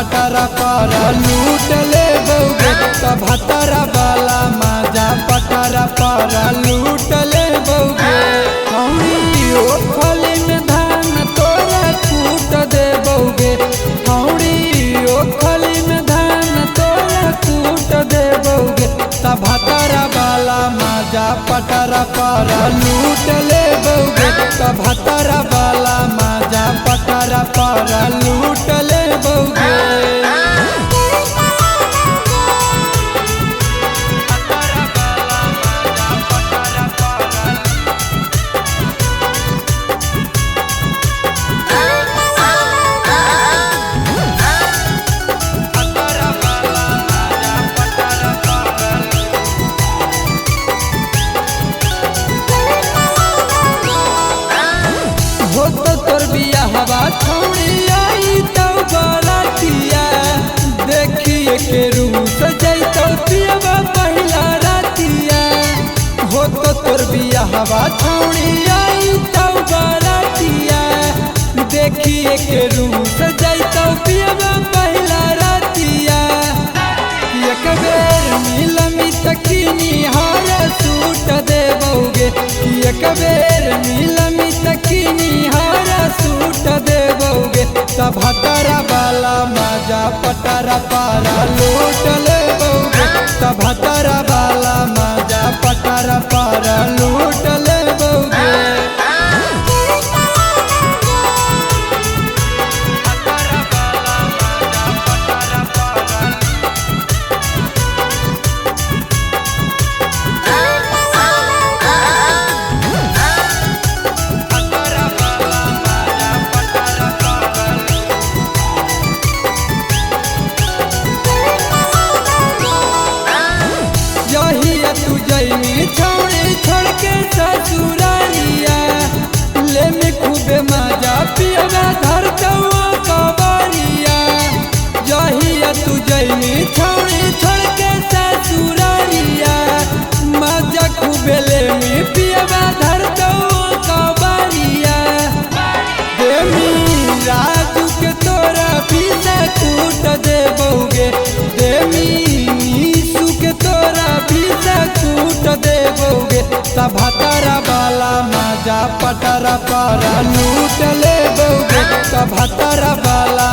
पटरा पर लूट ले बउगे। तभतरा वाला माजा पटरा पर लूट ले बउगे। हौड़ी ओ फली में धान तोरा कूट दे बउगे। हौड़ी ओ फली में धान तोरा कूट दे बउगे। तभतरा वाला माजा पटरा पर लूट ले बउगे। तभतरा वाला माजा पटरा पर लूट ले बउगे। तोर बियाहवा छौड़ी आई तो बरातिया, देखिए के रूस जैतौ पियवा पहिला रातिया। हो तो तोर बियाहवा छौड़ी आई तो बरातिया, देखिए के रूस जैतौ पियवा पहिला रातिया। एक बेर मिलमी तकिनी हार सूट देबौगे। एक बेर मिलमी तकिनी हार सूट देबौगे। तभतरा वाला माजा पटरा पर लूट ले बउगे। तभतरा वाला माजा पटरा पर लूट ले बउगे। तू जैमी छोड़े छोड़ के ससुरारिया, ले में खूबे मजा पियवा धर कबारिया। जहिया तू जैमी छोड़े छोड़ के ससुरारिया, मजा खूबे ले में पियवा धर कबारिया। देमी राजू के तोरा पीसा कूट दे बउगे। देमी नीसू के तोरा पीसा कूट देबौगे। तभतरा वाला माजा पटरा पर लूट ले बउगे। तभतरा वाला